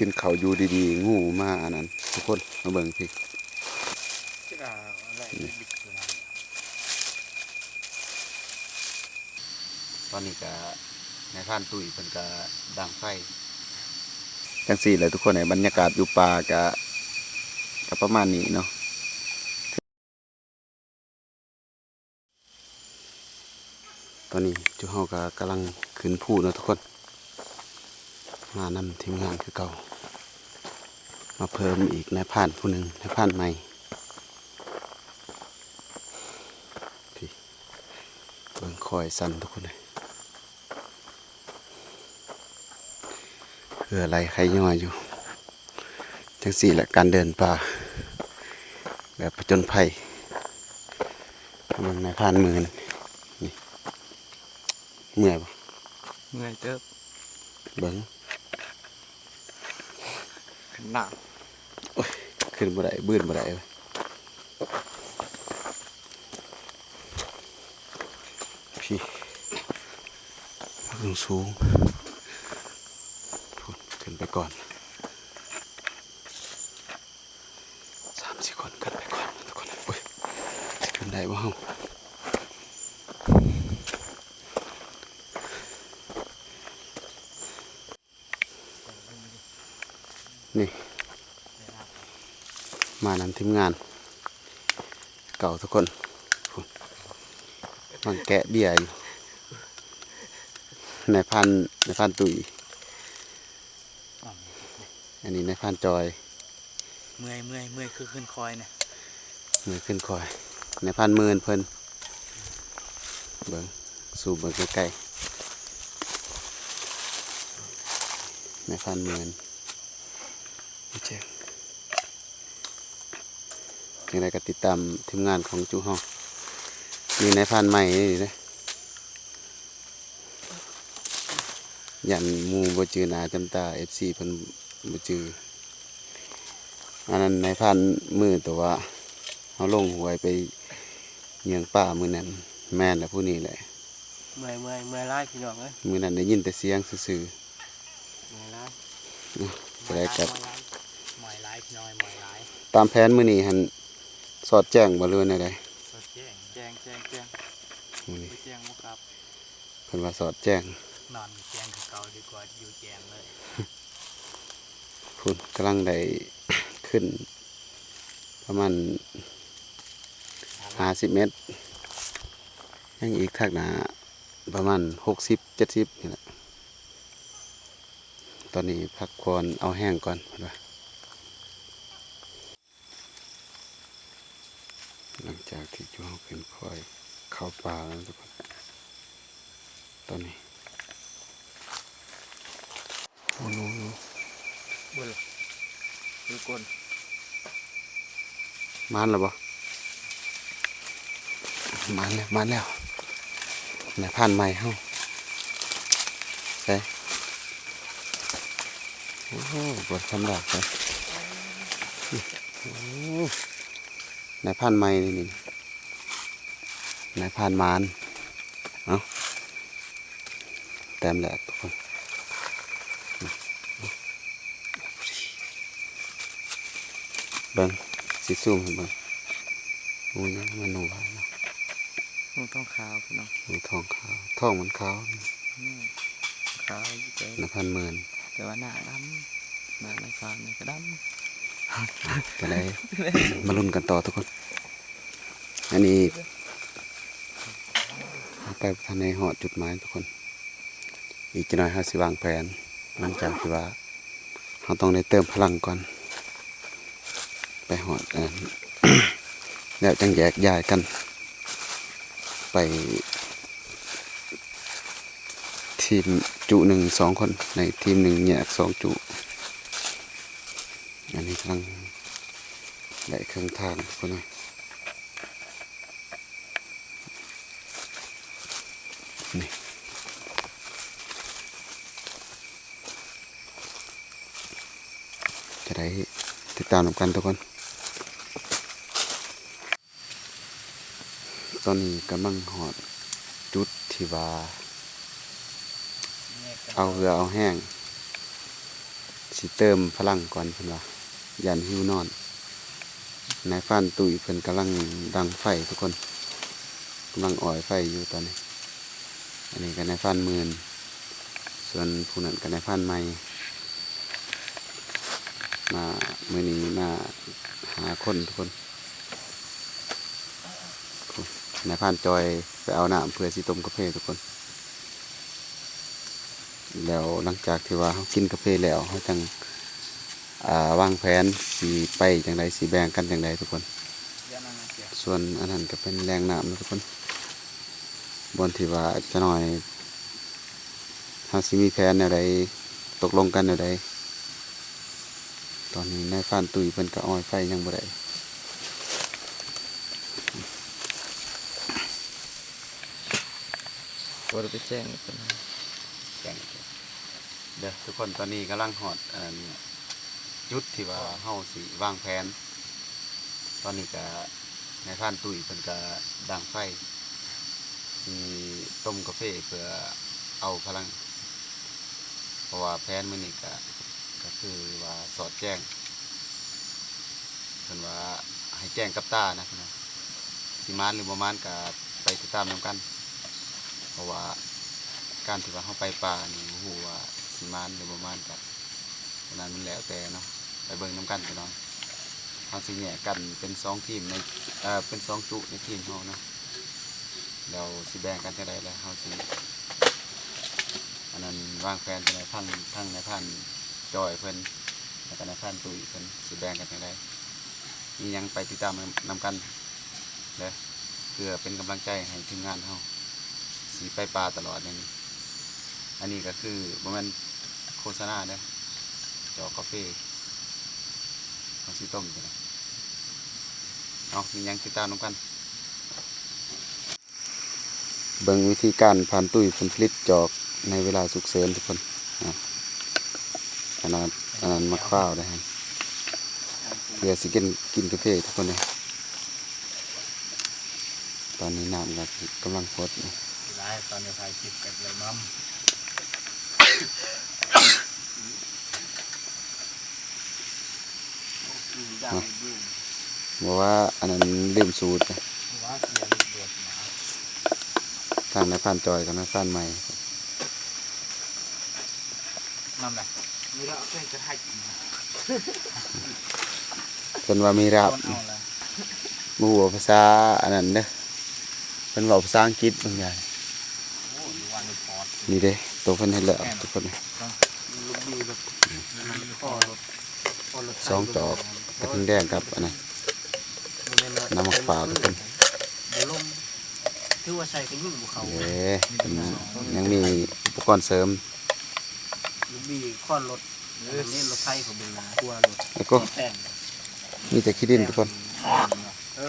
ກິນເຂົ້າຢູ່ດີໆ ງູມາອັນນັ້ນ ທຸກຄົນມາເບິ່ງພີ້. ຕອນນີ້ກະນາຍພານຕຸ້ຍເພິ່ນກະດັງໄຟ ຈັ່ງຊີ້ແຫຼະທຸກຄົນເອີຍ. ບັນຍາກາດຢູ່ປ່າກະ ກະປະມານນີ້ເນາະ. ຕອນນີ້ຈຸເຮົາກະກຳລັງຂຶ້ນພູເນາະທຸກຄົນ ມານຳທີມງານຄືເກົ່າ ມາເພີ່ມອີກນາຍພານຜູ້ໜຶ່ງ ນາຍພານໃໝ່. ພີ້ ເບິ່ງຄອຍສັ່ນທຸກຄົນເອີຍ. ເຫື່ອໄຫຼໄຄຍ້ອຍຢູ່. ຈັ່ງຊີ້ແຫຼະ ການເດີນປ່າແບບຜະຈົນໄພ. ເບິ່ງນາຍພານໝື່ນນີ້ ເມື່ອຍບໍ່? ເມື່ອຍເຕີບ. ເບິ່ງ ໜັກ ໂອ້ຍ ຂຶ້ນບໍ່ໄດ້ ບືນບໍ່ໄດ້ເວີ້ຍ. ພີ້ ສູງໆ ພຸ້ນ ຂຶ້ນໄປກ່ອນ ສາມສີ່ຄົນ ຂຶ້ນໄປກ່ອນທຸກຄົນ. ໂອ້ຍ ຊິຂຶ້ນໄດ້ບໍ່ເຮົາ? ນີ້ ມານຳທີມງານເກົ່າທຸກຄົນ ພຸ້ນ ນັ່ງແກະເບ້ຍຢູ່ ນາຍພານ ນາຍພານຕຸ້ຍ ອັນນີ້ນາຍພານຈອຍ. ເມື່ອຍ ເມື່ອຍ ເມື່ອຍຄືຂຶ້ນຄອຍນະ ເມື່ອຍຂຶ້ນຄອຍ. ນາຍພານໝື່ນເພິ່ນ ເບິ່ງ ຊູມເບິ່ງໃກ້ໆ ນາຍພານໝື່ນ ຈັ່ງໃດກະຕິດຕາມທີມງານຂອງຈຸເຮົາ. ນີ້ນາຍພານໃໝ່ນີ້ເດ້ ຢ້ານໝູ່ບໍ່ຈື່ໜ້າຈຳຕາ ເອັຟຊີ ເພິ່ນບໍ່ຈື່. ອັນນັ້ນນາຍພານມືໂຕວ່າເຮົາລົງຫ້ວຍໄປເຫຍື່ອງປາມື້ນັ້ນ ແມ່ນແຫຼະ ຜູ້ນີ້ແຫຼະ. ເມື່ອຍ ເມື່ອຍ ເມື່ອຍຫຼາຍພີ່ນ້ອງເອີຍ. ມື້ນັ້ນໄດ້ຍິນແຕ່ສຽງຊື່ໆ ເມື່ອຍຫຼາຍ. ຜູ້ໃດກັບ ເມື່ອຍຫຼາຍ ເມື່ອຍຫຼາຍ ພີ່ນ້ອງເອີຍ ເມື່ອຍຫຼາຍ. ຕາມແຜນມື້ນີ້ຫັ້ນ ສອດແຈ້ງບໍ່ ຫຼືວ່າແນວໃດ? ສອດແຈ້ງ ແຈ້ງ ແຈ້ງ ແຈ້ງ ມື້ນີ້ ບໍ່ແຈ້ງບໍ່ກັບ. ເພິ່ນວ່າສອດແຈ້ງ ນອນແຈ້ງຄືເກົ່າ ດີກວ່າຢູ່ແຈ້ງເລີຍ. ພຸ້ນ ກຳລັງໄດ້ຂຶ້ນປະມານຫ້າສິບເມັດ ຍັງອີກທາງໜ້າປະມານຫົກສິບ ເຈັດສິບນີ້ແຫຼະ. ຕອນນີ້ພັກຜ່ອນເອົາແຮງກ່ອນ ເພິ່ນວ່າ. ຫຼັງຈາກທີ່ຈຸເຮົາຂຶ້ນຄອຍເຂົ້າປ່າແລ້ວທຸກຄົນ ຕອນນີ້ ໂອ້ໂນໂນ ເບິ່ງ ມີຄົນ ມານແລ້ວບໍ່? ມານແລ້ວ ມານແລ້ວ ນາຍພານໃໝ່ເຮົາ ໃສ? ໂອ້ໂຫ ບໍ່ທຳມະດາເດ້ ໂອ້ ນາຍພານໃໝ່ນີ້ ນາຍພານໝານ. ເອົ້າ ແຕ້ມແລກທຸກຄົນ ເບິ່ງ ຊິຊູມໃຫ້ເບິ່ງ ງູຫຍັງ ມັນງູຫວາຍເນາະ ງູທອງຂາວພີ່ນ້ອງ ງູທອງຂາວ ທ້ອງມັນຂາວ ອືມ ຂາວຢູ່ ນາຍພານໝື່ນ ແຕ່ວ່າໜ້າດຳ ໜ້ານາຍພານນີ້ກະດຳ. ຈັ່ງໃດ ມາລຸ້ນກັນຕໍ່ທຸກຄົນ. ອັນນີ້ເຮົາໄປບໍ່ທັນໄດ້ຮອດຈຸດໝາຍທຸກຄົນ ອີກຈັກໜ້ອຍເຮົາຊິວາງແຜນ ຫຼັງຈາກທີ່ວ່າເຮົາຕ້ອງໄດ້ເຕີມພະລັງກ່ອນ ໄປຮອດອັນນັ້ນ ແລ້ວຈັ່ງແຍກຍ້າຍກັນໄປ ທີມຈຸໜຶ່ງ ສອງຄົນ ໃນທີມໜຶ່ງແຍກສອງຈຸ. ອັນນີ້ກຳລັງໄດ້ເຄິ່ງທາງທຸກຄົນເອີຍ ນີ້ ຈະໄດ້ຕິດຕາມນຳກັນທຸກຄົນ. ຕອນນີ້ກຳລັງຮອດຈຸດທີ່ວ່າເອົາເຫື່ອເອົາແຮງ ຊິ ຊິເຕີມພະລັງກ່ອນເພິ່ນວ່າ ຢ້ານຫິວນອນ. ນາຍພານຕຸ້ຍເພິ່ນກຳລັງດັງໄຟທຸກຄົນ ກຳລັງອອຍໄຟຢູ່ຕອນນີ້. ອັນນີ້ກໍນາຍພານໝື່ນ ສ່ວນຜູ້ນັ້ນກໍນາຍພານໃໝ່ ມາ ມື້ນີ້ມາຫ້າຄົນທຸກຄົນ. ນາຍພານຈ່ອຍໄປເອົານ້ຳເພື່ອຊິຕົ້ມກາເຟທຸກຄົນ. ແລ້ວຫຼັງຈາກທີ່ວ່າເຮົາກິນກາເຟແລ້ວ ເຮົາຈັ່ງ ອ່າ ວາງແຜນຊິໄປຈັ່ງໃດ ຊິແບ່ງກັນຈັ່ງໃດທຸກຄົນ. ສ່ວນອັນນັ້ນກໍເປັນແຫຼ່ງນ້ຳເນາະທຸກຄົນ ບ່ອນທີ່ວ່າຈະໜ້ອຍ ເຮົາຊິມີແຜນແນວໃດ ຕົກລົງກັນແນວໃດ. ຕອນນີ້ນາຍພານຕຸ້ຍເພິ່ນກໍອອຍໄຟຍັງບໍ່ໄດ້ ບໍ່ໄດ້ໄປແຈ້ງເພິ່ນ ແຈ້ງເດີທຸກຄົນ. ຕອນນີ້ກຳລັງຮອດ ອັນ ຈຸດທີ່ວ່າເຮົາຊິວາງແຜນ. ຕອນນີ້ກະນາຍພານຕຸ້ຍເພິ່ນກະດັງໄຟ ຊິຕົ້ມກາເຟເພື່ອເອົາພະລັງ ເພາະວ່າແຜນມື້ນີ້ກະ ກະຄືວ່າສອດແຈ້ງ ເພິ່ນວ່າໃຫ້ແຈ້ງກັບຕານະ ເພິ່ນວ່າ ຊິໝານຫຼືບໍ່ໝານກະໄປຕິດຕາມນຳກັນ ເພາະວ່າການທີ່ວ່າເຮົາໄປປ່ານີ້ ບໍ່ຮູ້ວ່າຊິໝານຫຼືບໍ່ໝານ ກະ ອັນນັ້ນມັນແລ້ວແຕ່ເນາະ ໄປເບິ່ງນຳກັນພີ່ນ້ອງ. ເຮົາຊິແຍກກັນເປັນສອງທີມໃນ ເອີ ເປັນສອງຈຸໃນທີມເຮົາເນາະ ແລ້ວຊິແບ່ງກັນຈັ່ງໃດ ແລ້ວເຮົາຊິ ອັນນັ້ນ ວາງແຜນຈັ່ງໃດ ທັງ ທັງນາຍພານຈ່ອຍເພິ່ນ ແລ້ວກໍນາຍພານຕຸ້ຍເພິ່ນຊິແບ່ງກັນຈັ່ງໃດ ມີຫຍັງໄປຕິດຕາມນຳກັນເດີ ເພື່ອເປັນກຳລັງໃຈໃຫ້ທີມງານເຮົາ ຊິໄປປ່າຕະຫຼອດແນວນີ້. ອັນນີ້ກໍຄືບໍ່ແມ່ນໂຄສະນາເດີ ຈອກກາເຟ ເຮົາຊິຕົ້ມຈັ່ງໃດ ເອົາ ມີຫຍັງຕິດຕາມນຳກັນ. ເບິ່ງວິທີການພານຕຸ້ຍເພິ່ນຜະລິດຈອກໃນເວລາສຸກເສີນທຸກຄົນ. ອາ ຂະໜາດອັນນັ້ນໝາກພ້າວໄດ້ຫັ້ນ ເພື່ອຊິກິນ ກິນກາເຟທຸກຄົນເອີຍ. ຕອນນີ້ນ້ຳກໍກຳລັງຟົດຢູ່ ຫຼາຍ ຕອນນີ້ຖ່າຍຄລິບກັນເລີຍມັມ. ບໍ່ວ່າອັນນັ້ນລືມສູດ ທາງນາຍພານຈ່ອຍກັບນາຍພານໃໝ່ ນຳລະ ມີລະເອົາເປັນກະໄທ ເພິ່ນວ່າມີລາບ ບໍ່ຮູ້ພາສາອັນນັ້ນເດີ ເພິ່ນເວົ້າພາສາອັງກິດບາງຢ່າງ. ນີ້ເດ້ ໂຕເພິ່ນເຮັດແລ້ວທຸກຄົນ ສອງດອກ ກະທິ່ງແດງກັບອັນນັ້ນ ນ້ຳໝາກພ້າວທຸກຄົນ. ຖືວ່າໃສ່ກໍຍິງບໍ່ເຂົ້າ ເດ້ ເພິ່ນຍັງມີອຸປະກອນເສີມ ລູກບີຄ້ອນລົດ ເອີ ອັນນີ້ລົດໄຖເຂົາເບິ່ງນາ ຄົວລົດ ແລ້ວກໍ ແຕ່ງ ມີແຕ່ຂີ້ດິນທຸກຄົນ. ເອີ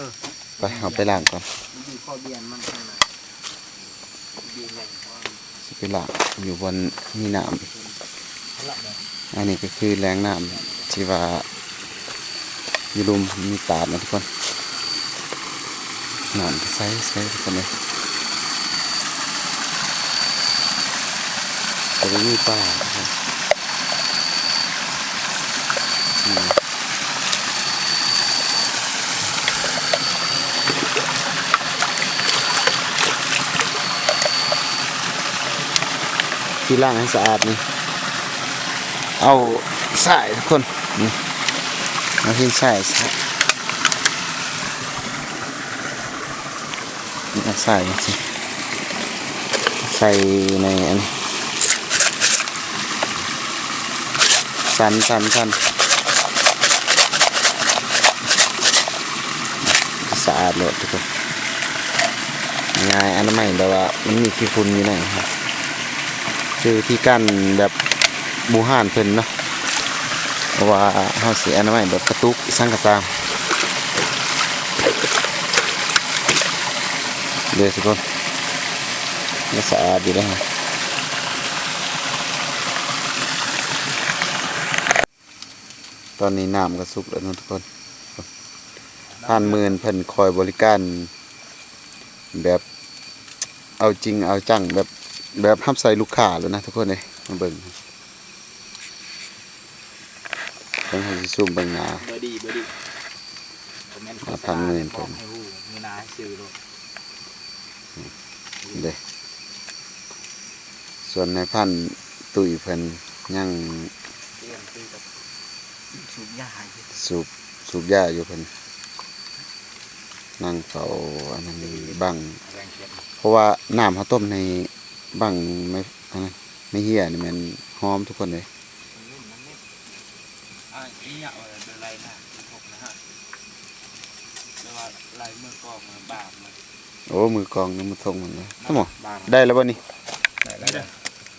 ໄປ ເຮົາໄປລ້າງກ່ອນ ມີຂໍ້ບຽນມັນຂ້າງໃນ ມີແຫຼງ ຊິໄປລ້າງຢູ່ບ່ອນມີນ້ຳ. ອັນນີ້ກໍຄືແຫຼ່ງນ້ຳທີ່ວ່າຢູ່ລຸ່ມມີຕາດນະທຸກຄົນ. ນ້ຳໃສໆ ທຸກຄົນເອີຍ ແຕ່ບໍ່ມີປາທຸກຄົນ. ທີ່ລ້າງໃຫ້ສະອາດນີ້ ເອົາຊາຍທຸກຄົນ ນີ້ ເອົາຫີນຊາຍ ນີ້ ເອົາຊາຍ ໃສ່ໃນອັນ ສັ່ນໆໆ ສະອາດໂລດທຸກຄົນ ງ່າຍ ອະນາໄມ ແບບວ່າມັນມີຂີ້ຝຸ່ນຢູ່ໃນ ຄືວິທີການແບບບູຮານເພິ່ນເນາະ ເພາະວ່າເຮົາຊິອະນາໄມແບບກະຕຸກອີ່ສັງກະຕາມ ເດີທຸກຄົນ ຍັງສະອາດຢູ່ເດ້. ຕອນນີ້ນ້ຳກໍສຸກແລ້ວເນາະທຸກຄົນ ທ່ານໝື່ນເພິ່ນຄອຍບໍລິການແບບເອົາຈິງເອົາຈັງ ແບບ ແບບຮັບໃຊ້ລູກຄ້າໂລດນະທຸກຄົນເອີຍ. ມາເບິ່ງ ນີ້ ເບິ່ງ ເຮົາຊິຊູມເບິ່ງໜ້າ ບໍ່ດີ ບໍ່ດີ ບໍ່ແມ່ນໂຄສະນາ ເອົາທາງເງິນ ບອກໃຫ້ຮູ້ ມື້ໜ້າໃຫ້ຊື້ໂລດ ເດ້. ສ່ວນນາຍພັນຕຸ້ຍເພິ່ນຍັງ ຕຽມຄືກັບສູບຢາຢູ່ ສູບ ສູບຢາຢູ່ ເພິ່ນນັ່ງເຝົ້າອັນນັ້ນບັ້ງ ເພາະວ່ານ້ຳເຮົາຕົ້ມໃນບັ້ງ ໃນ ອັນນັ້ນ ໃນເຫື່ອນີ້ແມ່ນຫອມທຸກຄົນເດ້. ອ່າ ອີຫຍັງວ່າໂດຍໄລ່ນະ ທອກນະຮະ ຫຼືວ່າໄລ່ມືກອງມາບາບມາ ໂອ້ ມືກອງນຳ ມືທົງມັນນະ ສະໝໍ ບາບ ໄດ້ແລ້ວບໍ່ນີ້? ໄດ້ແລ້ວ ໄດ້ແລ້ວ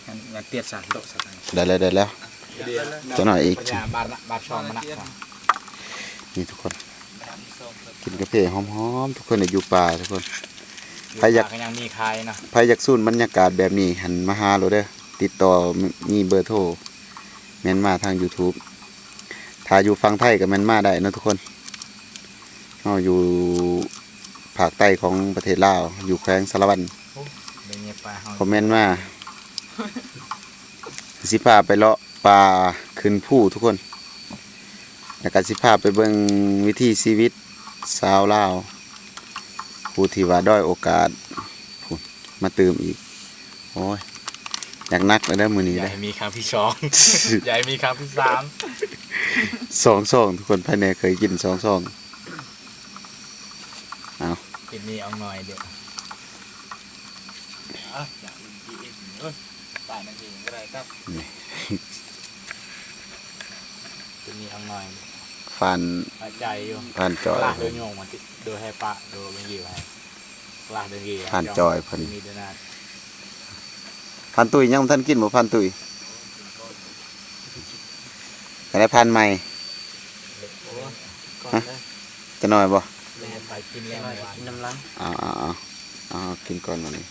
ມັນ ມັນຕຽດສານໂຕະສານ ໄດ້ແລ້ວ ໄດ້ແລ້ວ ຈັກໜ້ອຍອີກ ບາບ ບາບຊອງມັນນະ ນີ້ທຸກຄົນ ກິນກາເຟຫອມໆ ທຸກຄົນ ໄດ້ຢູ່ປ່າທຸກຄົນ ຢູ່ ໃຜຢາກ ປ່າກໍຍັງມີຂາຍເນາະ ໃຜຢາກສູນບັນຍາກາດແບບນີ້ຫັ້ນ ມາຫາໂລດເດີ ຕິດຕໍ່ ມີເບີໂທ ແມ່ນມາທາງຢູທູບ ຖ້າຢູ່ຝັ່ງໄທກໍແມ່ນມາໄດ້ເນາະທຸກຄົນ ເຮົາຢູ່ພາກໃຕ້ຂອງປະເທດລາວ ຢູ່ແຂວງສາລະວັນ ໂອ້ ໄດ້ເຫຍບປາເຮົາ ຄອມເມັນມາ ຊິພາໄປເລາະປ່າຂຶ້ນພູທຸກຄົນ ແລ້ວກໍຊິພາໄປເບິ່ງວິຖີຊີວິດຊາວລາວ ຜູ້ທີ່ວ່າດ້ອຍໂອກາດ ພຸ້ນ ມາຕື່ມອີກ ໂອ້ຍ ໜັກໆ ແລ້ວເດີມື້ນີ້ ຢ່າໃຫ້ມີຄັ້ງທີສອງ ຢ່າໃຫ້ມີຄັ້ງທີສາມ ສອງຊອງ ທຸກຄົນ ໃຜແດ່ເຄີຍກິນສອງຊອງ ເອົາ ກິນນີ້ອອງໜ້ອຍເດີ ອ່ະ ຈາກເອັມພີເອັມ ເອີຍ ປານນັ້ນເອງກໍໄດ້ຄັບ ນີ້ ຕົວນີ້ອອງໜ້ອຍ ຟານ ປາໃຈຢູ່ ຟານຈ່ອຍ ລາກໂດຍໂຍງມາຕິ ໂດຍໃຫ້ປະ ໂດຍເບິ່ງຢູ່ໃຫ້ ລາກໂດຍທີ່ ຟານຈ່ອຍເພິ່ນ ມີແຕ່ນາ ຟານຕຸ້ຍຍັງບໍ່ທັນກິນບໍ່ ຟານຕຸ້ຍ? ຈັ່ງໃດ ຟານໃໝ່ ຮະ ຈະໜ້ອຍບໍ່? ແມ່ນ ໄປກິນແລ້ວ ກິນນຳຫຼັງ ເອົາ ເອົາ ເອົາ ເອົາ ກິນກ່ອນບັດນີ້.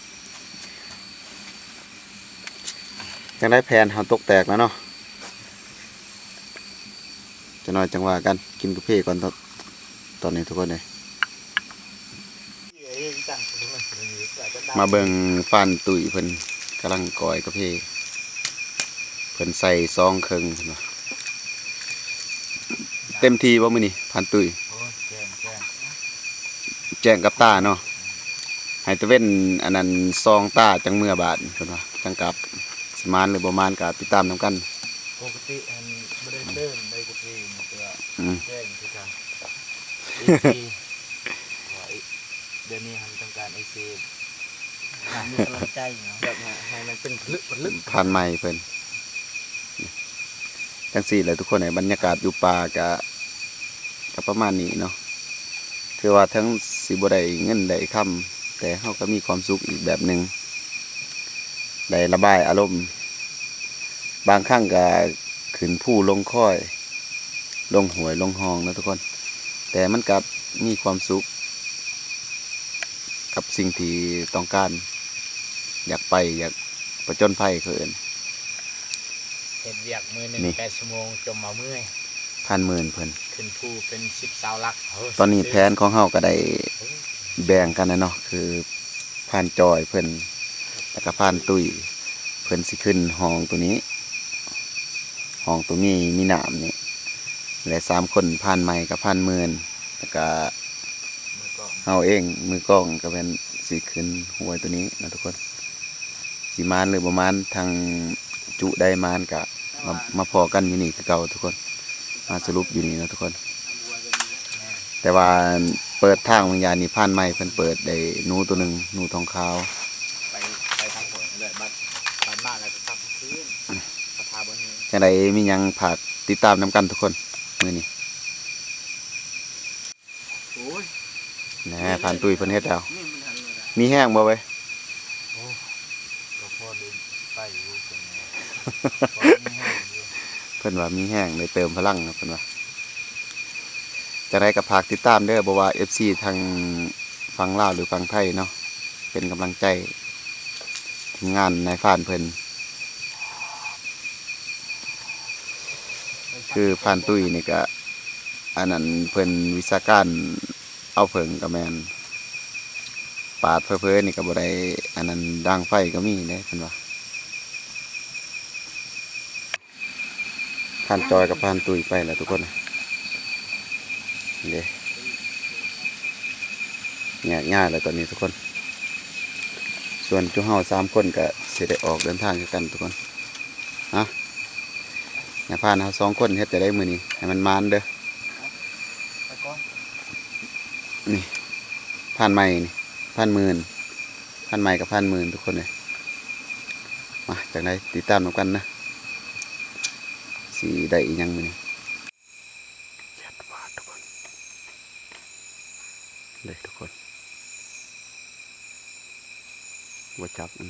ຈັ່ງໃດ ແຜນເຮົາຕົກແຕກແລ້ວເນາະ ຈັກໜ້ອຍຈັ່ງວ່າກັນ ກິນກາເຟກ່ອນ ຕອນ ຕອນນີ້ທຸກຄົນເອີຍ. ມາເບິ່ງຟານຕຸ້ຍເພິ່ນກຳລັງກອຍກາເຟ ເພິ່ນໃສ່ຊອງເຄິ່ງເພິ່ນວ່າ ເຕັມທີ່ບໍ່ມື້ນີ້ ຟານຕຸ້ຍ? ໂອ້ຍ ແຈ້ງ ແຈ້ງ ແຈ້ງກັບຕາເນາະ ໃຫ້ຕາເວັນອັນນັ້ນສ່ອງຕາຈັ່ງເມືອບາດເພິ່ນວ່າ ຈັ່ງກັບ ຊິໝານຫຼືບໍ່ໝານກໍຕິດຕາມນຳກັນ. ປົກກະຕິຫັ້ນບໍ່ໄດ້ເດີນໄດ້ກາເຟ ອືມ ແຈ້ງຄືກັນ ເອັຟຊີ ວ່າດຽວນີ້ຫັ້ນຕ້ອງການເອັຟຊີ ມີກຳລັງໃຈເນາະ ແບບໃຫ້ມັນເປັນຜະລຶກຜະລຶກ ຜ່ານໃໝ່ເພິ່ນ ຈັ່ງຊີ້ແຫຼະທຸກຄົນເອີຍ ບັນຍາກາດຢູ່ປ່າກະ ກະປະມານນີ້ເນາະ ຖືວ່າເຖິງຊິບໍ່ໄດ້ເງິນໄດ້ຄຳ ແຕ່ເຮົາກະມີຄວາມສຸກອີກແບບໜຶ່ງ ໄດ້ລະບາຍອາລົມ ບາງຄັ້ງກະຂຶ້ນພູລົງຄອຍ ລົງຫ້ວຍລົງຮ່ອງເນາະທຸກຄົນ ແຕ່ມັນກະມີຄວາມສຸກກັບສິ່ງທີ່ຕ້ອງການ ຢາກໄປ ຢາກປະຈົນໄພ ເຂົາເອີ້ນ ເຮັດວຽກມື້ໜຶ່ງແປດຊົ່ວໂມງ ຈົມເອົາເມື່ອຍ ຜ່ານໝື່ນເພິ່ນ ຂຶ້ນພູເປັນສິບຊາວຫຼັກ ເອີ ຕອນນີ້ແຜນຂອງເຮົາກະໄດ້ແບ່ງກັນແລ້ວເນາະ ຄື ພານຈ່ອຍເພິ່ນ ແລ້ວກະພານຕຸ້ຍ ເພິ່ນຊິຂຶ້ນຮ່ອງໂຕນີ້ ຮ່ອງໂຕມີ ມີນ້ຳນີ້ ແລະ ສາມຄົນ ພານໃໝ່ກັບພານໝື່ນ ແລ້ວກະເຮົາເອງ ມືກອງກະແມ່ນຊິຂຶ້ນຫ້ວຍໂຕນີ້ນະທຸກຄົນ ຊິໝານຫຼືບໍ່ໝານ ທາງຈຸໃດໝານກະ ມາ ມາພໍ້ກັນຢູ່ນີ້ຄືເກົ່າທຸກຄົນ ມາສະຫຼຸບຢູ່ນີ້ເນາະທຸກຄົນ. ແຕ່ວ່າເປີດທາງບາງຢ່າງນີ້ ພານໃໝ່ເພິ່ນເປີດໄດ້ໜູໂຕໜຶ່ງ ໜູທອງຂາວ ໄປ ໄປທາງໂພນເລີຍ ບັດ ບັດມາແລ້ວກໍກັບຄືນ ອືມ ກັບພາບໍ່ນີ້. ຈັ່ງໃດມີຫຍັງຝາກຕິດຕາມນຳກັນທຸກຄົນ ມື້ນີ້. ໂອ້ຍ ແນ່ ພານຕຸ້ຍເພິ່ນເຮັດແລ້ວ ມີແຮງບໍ່ເວີຍ? ໂອ້ ກໍພໍໄດ້ໄປຢູ່ ເພິ່ນວ່າມີແຮງ ໄດ້ເຕີມພະລັງເພິ່ນວ່າ. ຈັ່ງໃດກໍຝາກຕິດຕາມເດີ ບໍ່ວ່າເອັຟຊີທາງຝັ່ງລາວ ຫຼື ຝັ່ງໄທເນາະ ເປັນກຳລັງໃຈທີມງານນາຍພານເພິ່ນ ຄືພານຕຸ້ຍນີ້ກະ ອັນນັ້ນເພິ່ນວິຊາການເອົາເຜິ້ງກະແມ່ນ ປາດເຜີໆນີ້ກະບໍ່ໄດ້ ອັນນັ້ນ ດັງໄຟກະມີເດ້ເພິ່ນວ່າ. ທ່ານຈອຍກັບທ່ານຕຸ້ຍໄປແລ້ວທຸກຄົນ ເດ້ ແຍກຍ້າຍແລ້ວຕອນນີ້ທຸກຄົນ. ສ່ວນຈຸເຮົາສາມຄົນກໍຊິໄດ້ອອກເດີນທາງຄືກັນທຸກຄົນ. ຮະ ນາຍພານເຮົາສອງຄົນເຮັດຈັ່ງໃດມື້ນີ້ ໃຫ້ມັນໝານເດີ. ນີ້ ພານໃໝ່ນີ້ ພານໝື່ນ ພານໃໝ່ກັບພານໝື່ນທຸກຄົນເອີຍ. ມາ ຈັ່ງໃດຕິດຕາມນຳກັນນະ ຊິໄດ້ອີ່ຫຍັງມື້ນີ້. ເຈັດບາດທຸກຄົນ ເດ້ທຸກຄົນ ບໍ່ຈັບມັນ.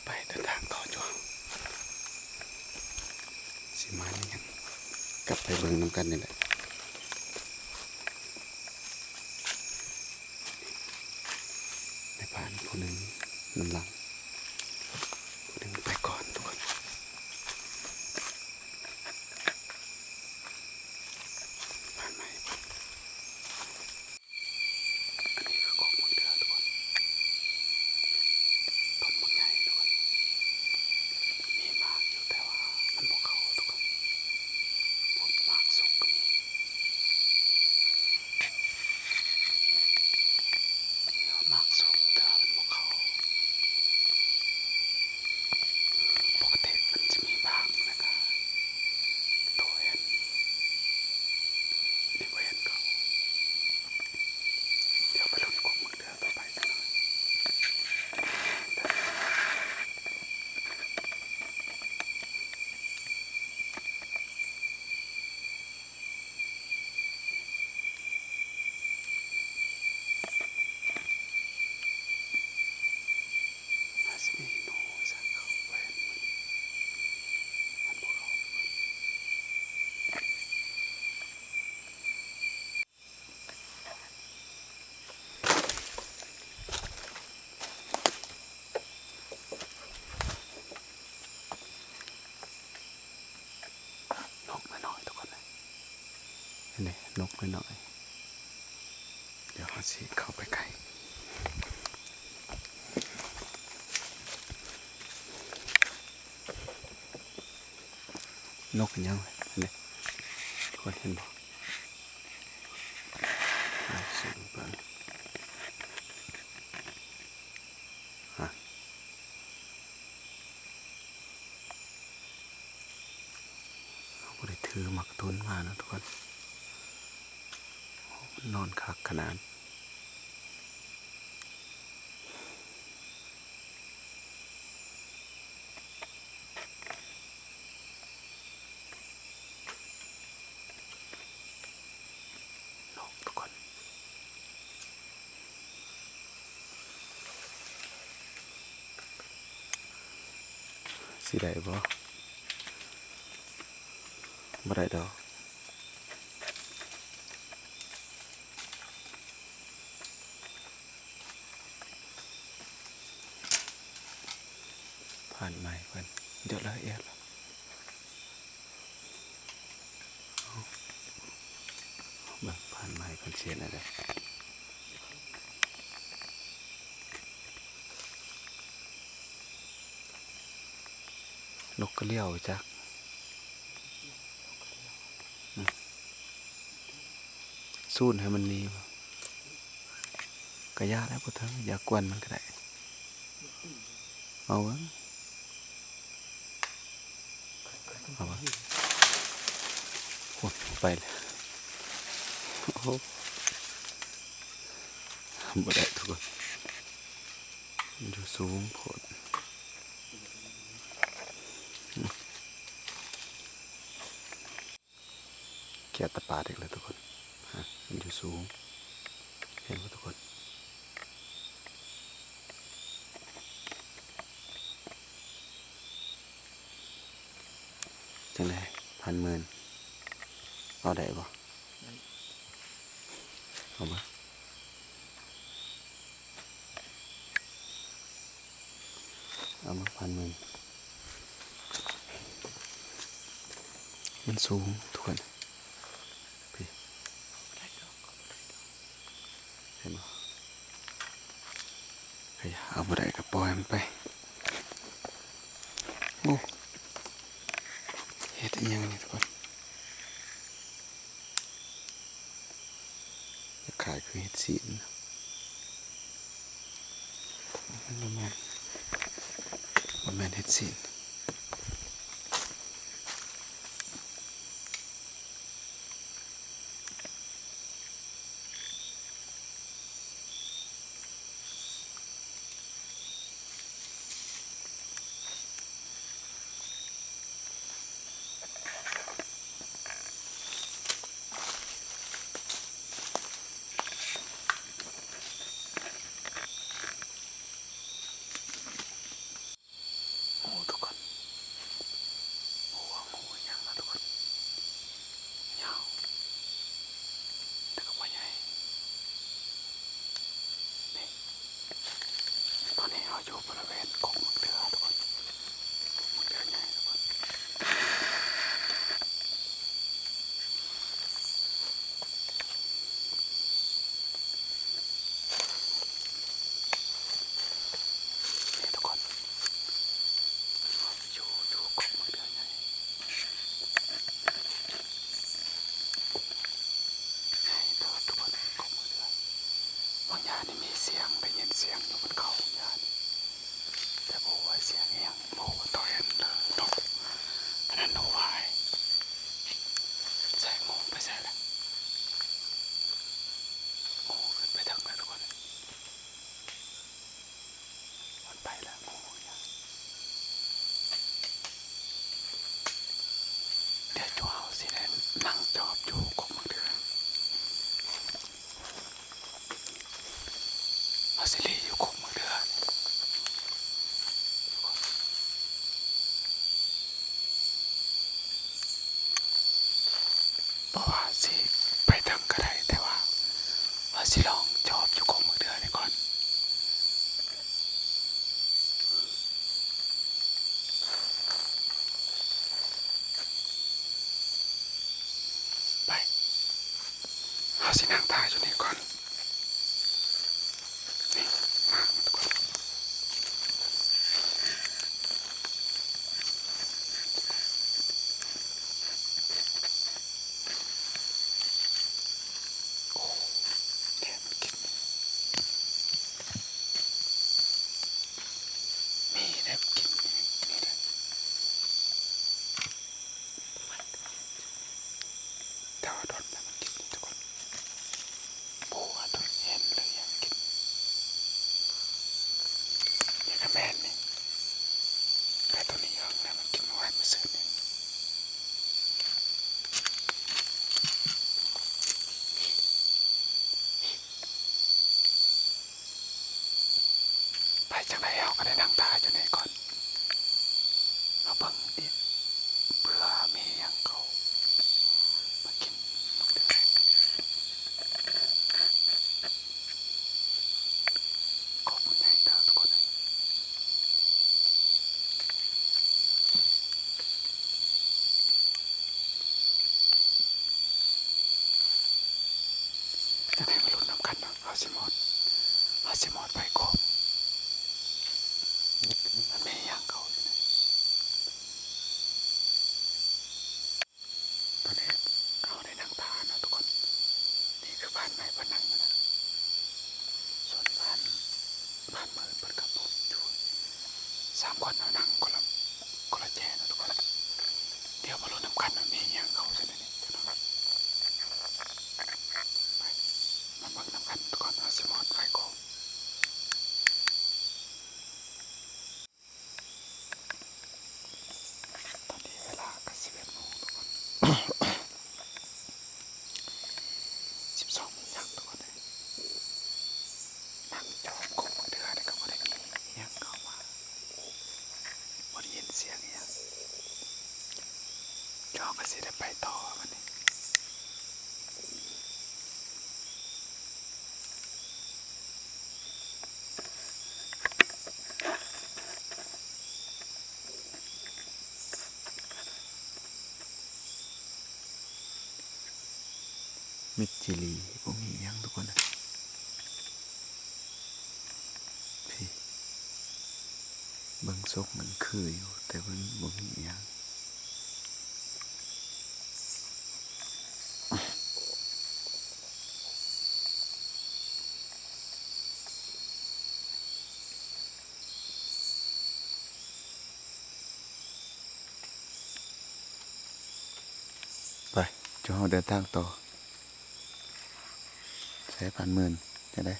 ໄປເດີນທາງຕໍ່ຈົວ ຊິມາອີ່ຫຍັງ ກັບໄປເບິ່ງນຳກັນນີ້ແຫຼະ. ນາຍພານຜູ້ໜຶ່ງນຳຫຼັງ ຜູ້ໜຶ່ງໄປກ່ອນທຸກຄົນ. ພານໃໝ່ ອັນນີ້ຄືກົກໝາກເດືອທຸກຄົນ ຕົ້ນບັກໃຫຍ່ທຸກຄົນ ມີໝາກຢູ່ ແຕ່ວ່າມັນບໍ່ເຂົ້າທຸກຄົນ. ໝາກສຸກກໍມີ ມີໝາກສຸກ ແຕ່ວ່າມັນບໍ່ເຂົ້າ. ປົກກະຕິມັນຈະມີບາງ ແລ້ວກະໂຕເຫັນ ນີ້ບໍ່ເຫັນເຂົາ. ດຽວໄປລຸ້ນກົກໝາກເດືອຕໍ່ໄປຈັກໜ້ອຍ. ນົກນ້ອຍໆ ທຸກຄົນເອີຍ ເຫັນເດ້ ນົກນ້ອຍໆ. ດຽວເຮົາຊິເຂົ້າໄປໃກ້ ນົກອີ່ຫຍັງ ເຫັນເດ້ ທຸກຄົນເຫັນບໍ່? ສູງເບິ່ງ ຮະ ເຮົາບໍ່ໄດ້ຖືໝາກກະທຸນມາເນາະທຸກຄົນ ນອນຄັກຂະໜາດ. ນົກທຸກຄົນ ຊິໄດ້ບໍ່? ບໍ່ໄດ້ດອກ. ພານໃໝ່ເພິ່ນ ດຽວລະອຽດລະ ເບິ່ງພານໃໝ່ເພິ່ນຊິເຮັດແນວໃດ. ນົກກະຫຼຽວຈັກ ສູນໃຫ້ມັນມີບໍ່? ກະຢ່າແລ້ວ ບໍ່ເຖິງ ຢ່າກວນມັນກະໄດ້. ເອົາເບິ່ງ ເອົາເບິ່ງ ໂອ້ຍ ໄປແລ້ວ ໂອ້ໂຫ ບໍ່ໄດ້ທຸກຄົນ ມັນຢູ່ສູງໂພດ. ເຂດຕາປາດອີກແລ້ວທຸກຄົນ ຮະ ມັນຢູ່ສູງ ເຫັນບໍ່ທຸກຄົນ? ຈັ່ງໃດ ພັນໝື່ນ ເອົາໄດ້ບໍ່? ໄດ້ ເອົາມາ. ເອົາມາພັນໜຶ່ງ. ມັນສູງທຸກຄົນ ພີ້ ເຫັນບໍ່? ເອີຍ ເອົາບໍ່ໄດ້ກໍປ່ອຍມັນໄປ. ໂອ້ ເຫັດອີ່ຫຍັງນີ້ທຸກຄົນ? ຄ້າຍຄືເຫັດສີນ. ມັນບໍ່ແມ່ນ ບໍ່ແມ່ນເຫັດສີນ. ໂອ້ ທຸກຄົນ ໂອ້ ງູຫຍັງເນາະທຸກຄົນ ຍາວ ແຕ່ກໍບໍ່ໃຫຍ່. ນີ້ ຕອນນີ້ເຮົາຢູ່ບໍລິເວນກົກໝາກເດືອທຸກຄົນ ກົກໝາກເດືອໃຫຍ່ທຸກຄົນ. ນີ້ທຸກຄົນ ຢູ່ ຢູ່ກົກໝາກເດືອໃຫຍ່ ໃຫຍ່ເຕີບທຸກຄົນ ກົກໝາກເດືອ. ບາງຢ່າງນີ້ມີສຽງ ໄດ້ຍິນສຽງຢູ່ ມັນເຂົ້າບາງຢ່າງນີ້ ແຕ່ບໍ່ຮູ້ວ່າສຽງອີ່ຫຍັງ ບໍ່ຮູ້ວ່າໂຕຫຍັງ ນົກ ອັນນັ້ນນົກຫວາຍ. ໃສ່ ງູໄປໃສລະ? ງູຂຶ້ນໄປເທິງແລ້ວທຸກຄົນ. ມັນໄປແລ້ວ ງູ. ດຽວຈຸເຮົາຊິໄດ້ນັ່ງຈອບຢູ່ກົກໝາກເດືອ ເຮົາຊິລີ້ຢູ່ກົກໝາກເດືອ. ບໍ່ວ່າຊິໄປເທິງກໍໄດ້ ແຕ່ວ່າເຮົາຊິລອງຈອບຢູ່ກົກໝາກເດືອນີ້ກ່ອນ. ໄປ ເຮົາຊິນັ່ງຖ້າຢູ່ນີ້ກ່ອນ. ນີ້ ມາ ມາທຸກຄົນ. ໂອ້ ແນວມັນກິນ ມີແນວກິນນີ້ເດ້. ແຕ່ວ່າດົນແລ້ວມັນກິນນີ້ທຸກຄົນ ບໍ່ຮູ້ວ່າໂຕເຫັນຫຼືຫຍັງກິນ. ນີ້ກໍແມ່ນນີ້ ແຕ່ໂຕນີ້ເຫິງແລ້ວ ມັນກິນມື້ວານມື້ຊືນນີ້. ໄປ ຈັ່ງໃດເຮົາກໍໄດ້ນັ່ງຖ້າຢູ່ນີ້ກ່ອນ ເຮົາເບິ່ງອີກ ເພື່ອມີຫຍັງເຂົ້າມາກິນໝາກເດືອ. ກົກມັນໃຫຍ່ເຕີບທຸກຄົນເອີຍ. ຈັ່ງໃດມາລຸ້ນນຳກັນເນາະ ເຮົາຊິມອດ ເຮົາຊິມອດໄຟໂຄມ ມັນມີຫຍັງເຂົ້າຢູ່ນີ້. ຕອນນີ້ເຮົາໄດ້ນັ່ງຖ້າເນາະທຸກຄົນ ນີ້ຄືບ້ານໃໝ່ເພິ່ນນັ່ງຢູ່ນະ ສ່ວນບ້ານ ບ້ານເມືອງເພິ່ນກໍປູກຢູ່ສາມຄົນ ເຮົານັ່ງຄົນລະ ຄົນລະແຈເນາະທຸກຄົນ. ດຽວມາລຸ້ນນຳກັນວ່າມີຫຍັງເຂົ້າຊັ້ນນີ້ ໄປ ມາເບິ່ງນຳກັນທຸກຄົນ ເຮົາຊິມອດໄຟໂຄມ. ຕອນນີ້ເວລາກໍສິບເອັດໂມງທຸກຄົນ ສິບສອງໂມງຍັງທຸກຄົນເອີຍ. ນັ່ງຈອບກົກໝາກເດືອນີ້ກໍບໍ່ໄດ້ມີຫຍັງເຂົ້າມາ ບໍ່ໄດ້ຍິນສຽງອີ່ຫຍັງ ເຮົາກໍຊິໄດ້ໄປຕໍ່ບັດນີ້. ເ ມິດຈີ່ຫຼີ່ ບໍ່ມີຫຍັງທຸກຄົນເອີຍ. ພີ້ ເບິ່ງຊົກມັນຄືຢູ່ ແຕ່ມັນບໍ່ມີຫຍັງ. ໄປ ຈຸເຮົາເດີນທາງຕໍ່. ໃສ ພັນໝື່ນ ຈັ່ງໃດ?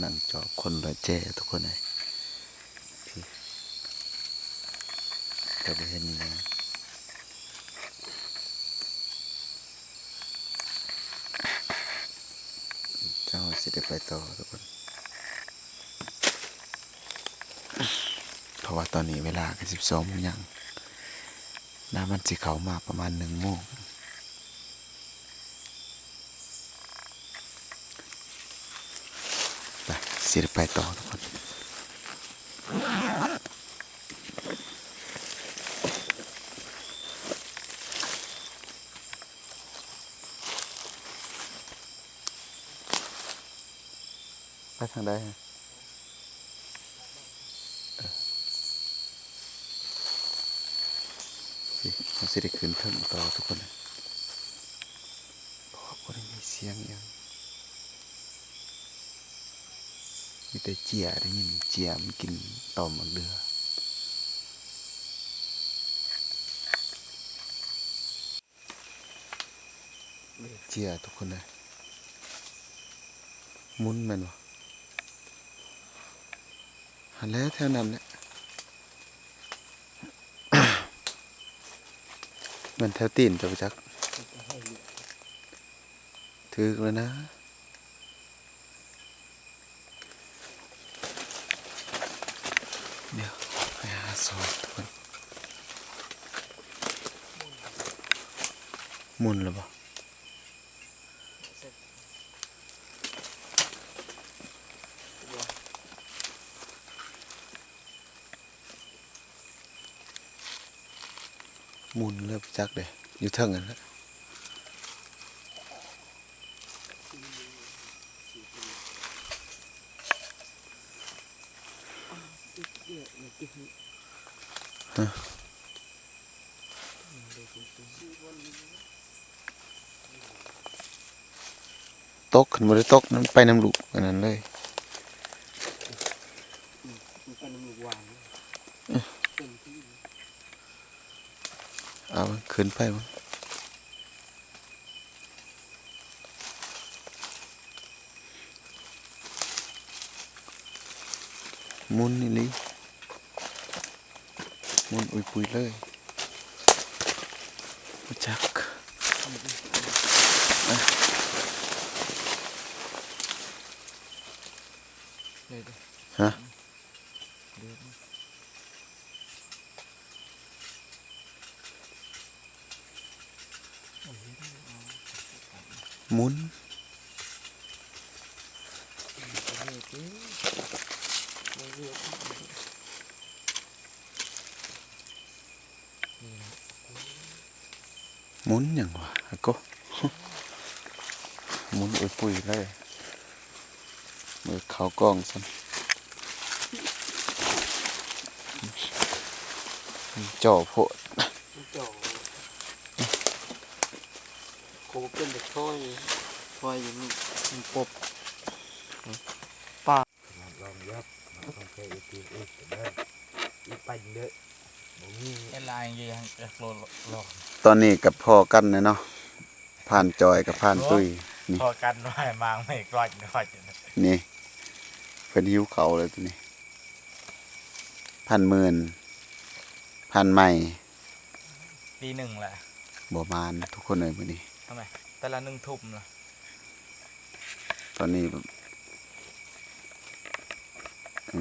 ນັ່ງຈອບຄົນລະແຈທຸກຄົນເອີຍ. ພີ້ ແຕ່ບໍ່ເຫັນອີ່ຫຍັງ. ເຈົ້າຊິໄດ້ໄປຕໍ່ທຸກຄົນ ເພາະວ່າຕອນນີ້ເວລາກໍສິບສອງໂມງຍັງ ນ້ຳມັນຊິເຂົ້າມາປະມານໜຶ່ງໂມງ. ໄປ ຊິໄດ້ໄປຕໍ່ທຸກຄົນ. ໄປທາງໃດ? ເອີ ເຮົາຊິໄດ້ຂຶ້ນເທິງຕໍ່ທຸກຄົນ ເພາະວ່າບໍ່ໄດ້ມີສຽງອີ່ຫຍັງ. ມີແຕ່ເຈ້ຍ ໄດ້ຍິນເຈ້ຍມັນກິນຕໍໝາກເດື່ອ. ເຈ້ຍທຸກຄົນເອີຍ ໝຸນແມ່ນບໍ່? ຫັ້ນແຫຼະ ແຖວນັ້ນແຫຼະ. ແມ່ນແຖວຕີນເຈົ້າບໍ່ຈັກ. ຖືກແລ້ວນະ. ດຽວໄປຫາຊອກກ່ອນ. ໝຸນແລ້ວບໍ່? ໝຸນແລ້ວຈັກເດ້ ຢູ່ເທິງຫັ້ນແຫຼະ. ຮະ? ຕົກ ຄັນບໍ່ໄດ້ຕົກ ມັນໄປນຳລູກອັນນັ້ນເລີຍ. ເອົາ ຂຶ້ນໄປເບິ່ງ. ໝຸນອີ່ຫຼີ ໝຸນອຸຍປຸຍເລີຍ. ບໍ່ຈັກ ຮະ? ໝຸນ ໝຸນຫຍັງວະ ອາໂກ ໝຸນອຸຍປຸຍເລີຍ. ມືເຂົ້າກ້ອງຊັ້ນ ຈ່ໍໂພດ ຈ່ໍ ໂຄເປັນແຕ່ຖ້ອຍ ຖ້ອຍຢູ່ນີ້ ມັນປົບ ປາ ລອງເດີ ຕ້ອງໃຊ້ອີກ ອີກເດີ ອີກໄປເດີ ບໍ່ມີ ເຮັດລາຍຢູ່ ຍັງຈະໂລ ຕອນນີ້ກໍພໍ້ກັນແລ້ວເນາະ. ຜ່ານຈອຍກັບຜ່ານຕຸ້ຍ ນີ້ ພໍ້ກັນວ່າມາງໄມ້ກອດກອດ ນີ້ ເພິ່ນຫິວເຂົ້າແລ້ວຕົວນີ້. ຜ່ານໝື່ນ ຜ່ານໃໝ່ ຕີໜຶ່ງແຫຼະ ບໍ່ມານທຸກຄົນເອີຍມື້ນີ້ ທຳໄມ ແຕ່ລະໜຶ່ງທຸ່ມລະ. ຕອນນີ້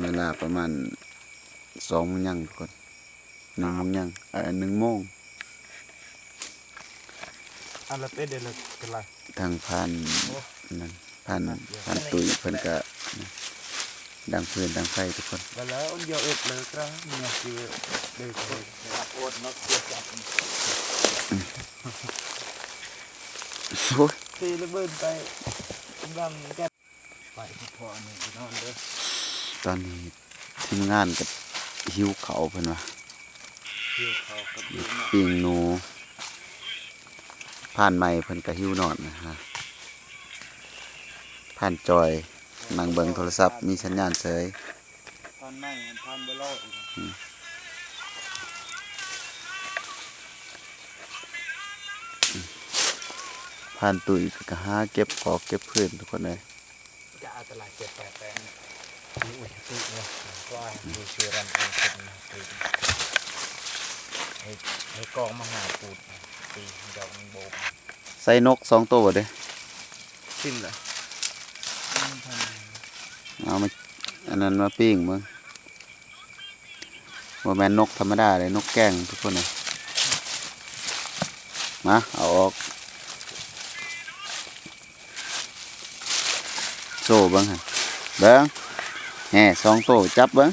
ເວລາປະມານສອງໂມງຍັງທຸກຄົນ. ໜຶ່ງໂມງຍັງ ເອີ ໜຶ່ງໂມງ ອັນລະເປັດເດລະກະລະ ທາງຜ່ານ ໂອ້ ນັ້ນ ຜ່ານ ຜ່ານຕຸ້ຍເພິ່ນກະ ດັງຟືນດັງໄຟທຸກຄົນ. ແລ້ວມັນຢາວເອັດເລີກລະ ມັນຢາວຊິເລີກ ໂອດເນາະ ໂອ້ຍ ເທລະເບີດໄປ ກຳລັງກັນ ໄປເພາະອັນນີ້ໄປນອນເດີ. ຕອນນີ້ທີມງານກໍຫິວເຂົ້າເພິ່ນວ່າ ຫິວເຂົ້າກັບຫິວເນາະ ປີ້ງໜູ. ພານໃໝ່ເພິ່ນກໍຫິວນອນນະຮະ ພານຈອຍ ນັ່ງເບິ່ງໂທລະສັບ ມີສັນຍານເສີຍ. ພານໃໝ່ ພານບໍ່ລໍອີກ ອືມ ພານຕຸ້ຍກໍຫາເກັບກອກເກັບຟືນທຸກຄົນເອີຍ. ຈະເອົາຕະຫຼາດເກັບໄປແປງ ໃຫ້ ໃຫ້ກອງມາຫາປູດ ຕີດອກມັນໂບກ. ໃສ່ນົກສອງໂຕເດ້ ສິ້ນລະ ເອົາມາ ອັນນັ້ນມາປີ້ງເບິ່ງ. ບໍ່ແມ່ນນົກທຳມະດາເດ້ ນົກແກ້ງທຸກຄົນເອີຍ. ມາ ເອົາອອກ ໂຊເບິ່ງຫັ້ນ ເບິ່ງ ແຮ່ ສອງໂຕ ຈັບເບິ່ງ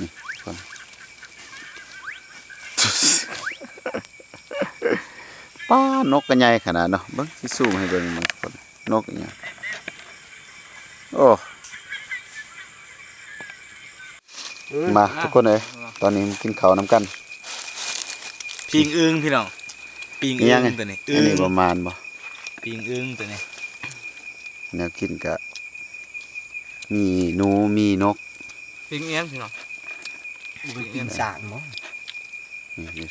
ນີ້ທຸກຄົນ. ປ້າ ນົກກໍໃຫຍ່ຂະໜາດເນາະ ເບິ່ງ ຊິຊູມໃຫ້ເບິ່ງ ເບິ່ງທຸກຄົນ. ນົກອີຫຍັງ ໂອ້ ມາ ມາ ທຸກຄົນເອີຍ ມາ ຕອນນີ້ມາກິນເຂົ້ານຳກັນ. ປີ້ງອຶ່ງພີ່ນ້ອງ ປີ້ງອຶ່ງ ອີຫຍັງນີ້ ຕົວນີ້ ອັນນີ້ ອຶ່ງ ປະມານບໍ່ ປີ້ງອຶ່ງຕົວນີ້. ແນວກິນກະມີໜູ ມີນົກ ປີ້ງອຶ່ງພີ່ນ້ອງ ບໍ່ໄດ້ກິນຊ້າງບໍ່ ນີ້ ນີ້.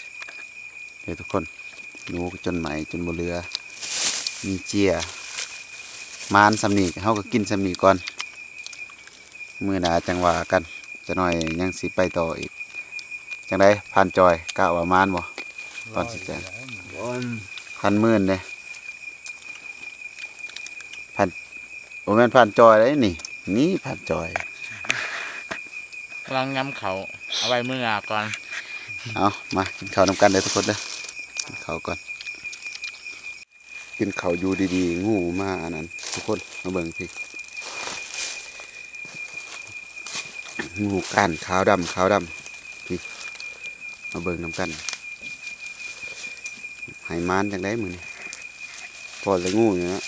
ເດີທຸກຄົນ ໜູກໍຈົນໄໝ້ຈົນບໍ່ເຫຼືອ ມີເຈຍ ມານສ່ຳນີ້ ເຮົາກໍກິນສ່ຳນີ້ກ່ອນ ມື້ໜ້າຈັ່ງວ່າກັນ ຈັກໜ້ອຍຍັງຊິໄປຕໍ່ອີກ. ຈັ່ງໃດ ພານຈອຍ ກະວ່າມານບໍ່ ຕອນຊິແຈ້ງ ພັນໝື່ນເດ້ ພານ ບໍ່ແມ່ນພານຈອຍເດ້ນີ້ ນີ້ພານຈອຍ ກຳລັງຍຳເຂົ້າ ເອົາໄວ້ມື້ໜ້າກ່ອນ. ເອົາ ມາກິນເຂົ້ານຳກັນເດີທຸກຄົນເດີ ກິນເຂົ້າກ່ອນ ກິນເຂົ້າຢູ່ດີໆ ງູມາອັນນັ້ນ ທຸກຄົນມາເບິ່ງພີ້ ງູກ້ານຂາວດຳ ຂາວດຳ ພີ້ ມາເບິ່ງນຳກັນ ໃຫ້ໝານຈັ່ງໃດມື້ນີ້ ພໍ້ແຕ່ງູນີ້ແຫຼະ.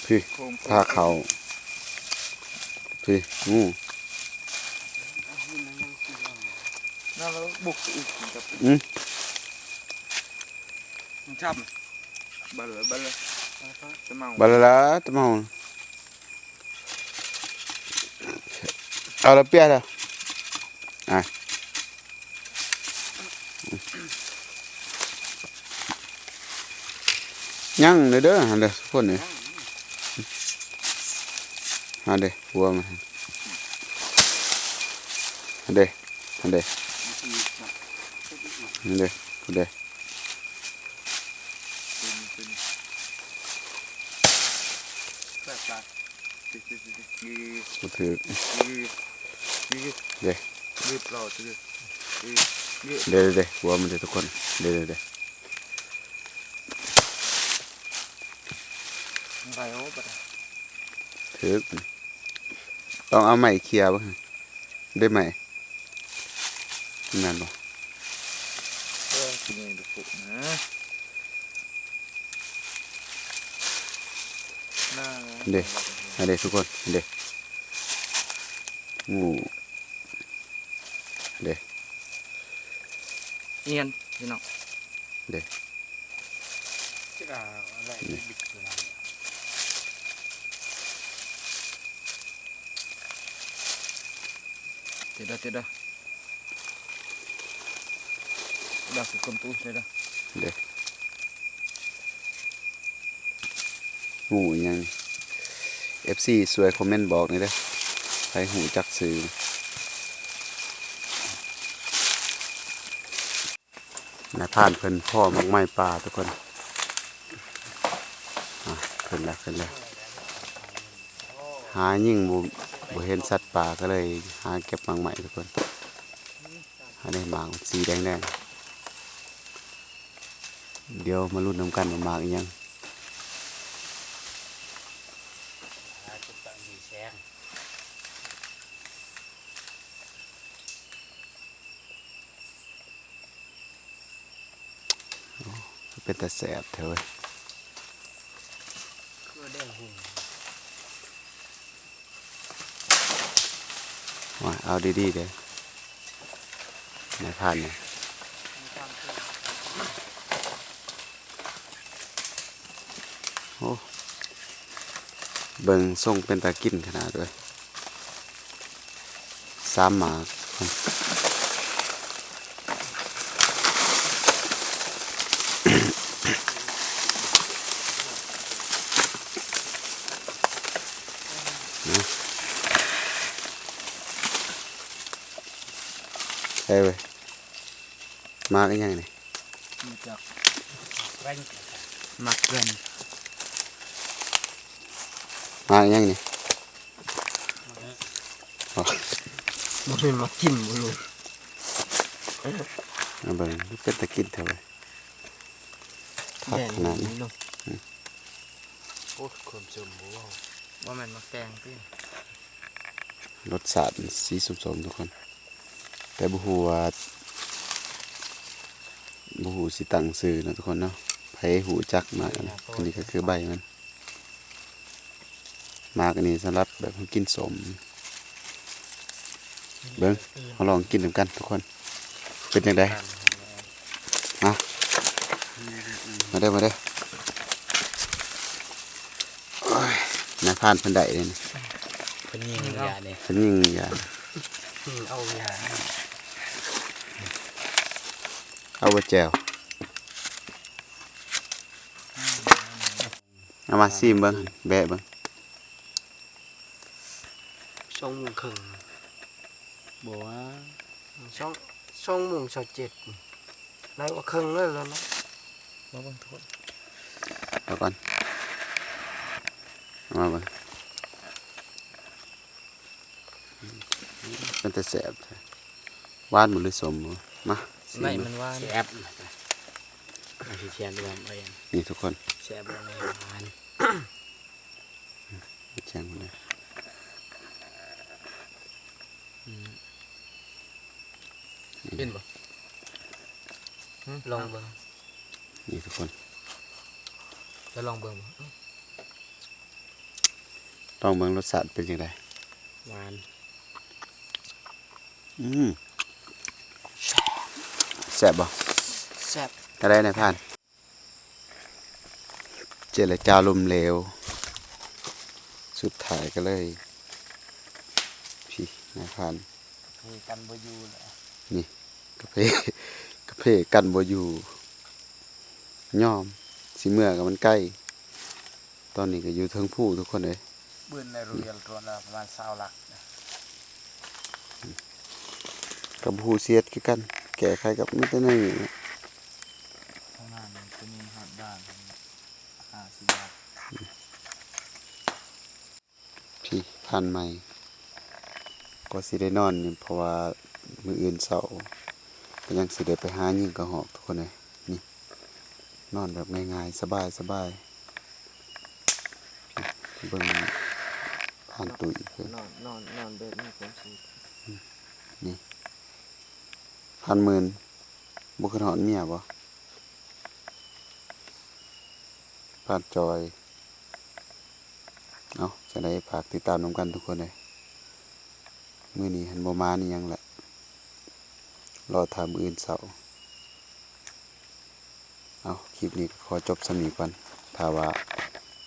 ພີ້ ພາເຂົ້າ ພີ້ ງູ ນັ້ນລະບຸກອີກ ອືມ ມັນຊ້ຳ ບັດລະ ບັດລະ ຕະເມົາ ບັດລະ ຕະເມົາ. ເອົາລະ ເປຍລະ ອ່ະ ຍັງເດີ ເດີ ຫັ້ນເດີ ຄົນນີ້ ຫັ້ນເດ ຫົວມັນ ຫັ້ນເດ ຫັ້ນເດ ຫັ້ນເດ ພຸ້ນເດ. ບໍ່ຖືກ ເດ ເດ ເດ ຫົວມັນເດ ທຸກຄົນ ເດ ເດ ເດ ຖືກ ຕ້ອງເອົາໄມ້ເຂ່ຍເບິ່ງ ໄດ້ໄມ້ ແມ່ນບໍ່? ເອີ ຊິໃຫຍ່ດຸໂພດນະ ເດ້ ອັນເດ້ທຸກຄົນ ເດ້ ງູ ເດ້ ອຽນ ພີ່ນ້ອງ ເດ້. ຕິດແລ້ວ ຕິດແລ້ວ ຕິດແລ້ວ ຕິດແລ້ວ ຄືຄົນຕູ້ ຕິດແລ້ວ ເດ້. ງູອີຫຍັງ ເອັຟຊີ ຊ່ວຍຄອມເມັນບອກແດ່ເດີ້ ໃຜຮູ້ຈັກຊື່. ນາຍພານເພິ່ນພໍ້ໝາກໄມ້ປ່າທຸກຄົນ ອາ ຂຶ້ນແລ້ວ ຂຶ້ນແລ້ວ ຫາຍິງບໍ່ ບໍ່ເຫັນສັດປ່າ ກໍເລີຍຫາເກັບໝາກໄມ້ທຸກຄົນ. ອັນນີ້ໝາກມັນສີແດງໆ ດຽວມາລຸ້ນນຳກັນວ່າໝາກອີຫຍັງ. ຄືເປັນຕາແຊບແທ້ເວີຍ. ໂອ້ຍ ເອົາດີໆເດີ້ ນາຍພານນີ້. ໂອ້ ເບິ່ງຊົງເປັນຕາກິນຂະໜາດເລີຍ ສາມໝາກ. ເອີ ໝາກອີ່ຫຍັງນີ້? ບໍ່ຈັກ ໝາກແກນ ໝາກອີ່ຫຍັງນີ້? ບໍ່ ບໍ່ແມ່ນໝາກກິນບໍ່ລຸງ? ເອົາເບິ່ງ ເປັນຕາກິນແທ້ເວີຍ ຄັກຂະໜາດນີ້. ໂອ້ຍ ຄວາມຊົມບໍ່ເວົ້າ ບໍ່ແມ່ນໝາກແຕງຕິ? ລົດຊາດມັນສີສົ້ມໆ ທຸກຄົນ ແຕ່ບໍ່ຮູ້ວ່າ ບໍ່ຮູ້ຊິຕັ້ງຊື່ເນາະທຸກຄົນເນາະ. ໃຜຮູ້ຈັກໝາກອັນນີ້? ອັນນີ້ກໍຄືໃບມັນ. ໝາກອັນນີ້ສຳລັບແບບເຮົາກິນສົ້ມ. ເບິ່ງ ເຮົາລອງກິນນຳກັນທຸກຄົນ ເປັນຈັ່ງໃດ? ມາ ມາເດີ້ ມາເດີ້. ໂອ້ຍ ນາຍພານເພິ່ນໄດ້ເດ້ນີ້ ເພິ່ນຍິງຢານີ້ ເພິ່ນຍິງຢາ ຍິງເອົາຢາ. ເອົາບໍ່ແຈ່ວ? ເອົາມາຊີມເບິ່ງ ແບະເບິ່ງ. ສອງໂມງເຄິ່ງ ບໍ່ວ່າ ສອງ ສອງໂມງຊາວເຈັດ ໄດ້ວ່າເຄິ່ງແລ້ວເນາະ. ມາເບິ່ງທຸກຄົນ ເອົາກ່ອນ ເອົາມາເບິ່ງ. ເປັນຕາແຊບແທ້ ຫວານບໍ່ ຫຼືສົ້ມບໍ່? ມາຊີມ ໃບມັນຫວານ ແຊບ ມາຊິແຊບລວມເອົາເອງ. ນີ້ທຸກຄົນ ແຊບລວມ ຫວານ ແຈ້ງເລີຍ. ອືມ ກິນບໍ່? ລອງເບິ່ງ ນີ້ທຸກຄົນ ຈະລອງເບິ່ງບໍ່? ລອງເບິ່ງລົດຊາດເປັນຈັ່ງໃດ? ຫວານ ອືມ ແຊບບໍ່? ແຊບ ເທົ່າໃດນາຍພານ? ເຈລະຈາລົ້ມເຫຼວ ສຸດທ້າຍກໍເລີຍ ພີ້ ນາຍພານ ເພກັນບໍ່ຢູ່ແລ້ວ ນີ້ ກະເພ ກະເພກັນບໍ່ຢູ່ ຍອມ ຊິເມືອກໍມັນໄກ. ຕອນນີ້ກໍຢູ່ເທິງພູທຸກຄົນເອີຍ ບືນໃນໂຮງຮຽນໂຕນະ ປະມານຊາວຫຼັກ ກໍບໍ່ຮູ້ຊິເຮັດຄືກັນ ແກ້ໄຂກໍມີແຕ່ແນວນີ້ແຫຼະ ປະມານນີ້ ໂຕນີ້ຮອດບ້ານຫ້າສິບບາດ. ພີ້ ພານໃໝ່ ກໍຊິໄດ້ນອນຢູ່ ເພາະວ່າມື້ອື່ນເຊົ້າກໍຍັງຊິໄດ້ໄປຫາຍິງກະຮອກທຸກຄົນເອີຍ. ນີ້ ນອນແບບງ່າຍໆ ສະບາຍໆ ເບິ່ງຜ່ານຕຸ້ຍເພິ່ນ ນອນ ນອນ ນອນແບບມີຄວາມສຸກ. ນີ້ ພານໝື່ນ ບໍ່ຄິດຮອດເມຍບໍ່? ພານຈ່ອຍ ເອົາ ຈັ່ງໃດຝາກຕິດຕາມນຳກັນທຸກຄົນເອີຍ. ມື້ນີ້ຫັ້ນບໍ່ມານອີ່ຫຍັງແຫຼະ ລໍຖ້າມື້ອື່ນເຊົ້າ. ເອົາ ຄລິບນີ້ກໍຂໍຈົບສ່ຳນີ້ກ່ອນ ຖ້າວ່າ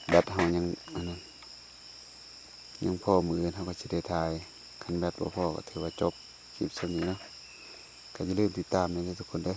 ແບັດເຮົາຍັງອັນນັ້ນ ຍັງພໍ ມື້ອື່ນເຮົາກໍຊິໄດ້ຖ່າຍ ຄັນແບັດບໍ່ພໍກໍຖືວ່າຈົບຄລິບສ່ຳນີ້ເນາະ. ກໍຢ່າລືມຕິດຕາມແດ່ເດີທຸກຄົນເດີ.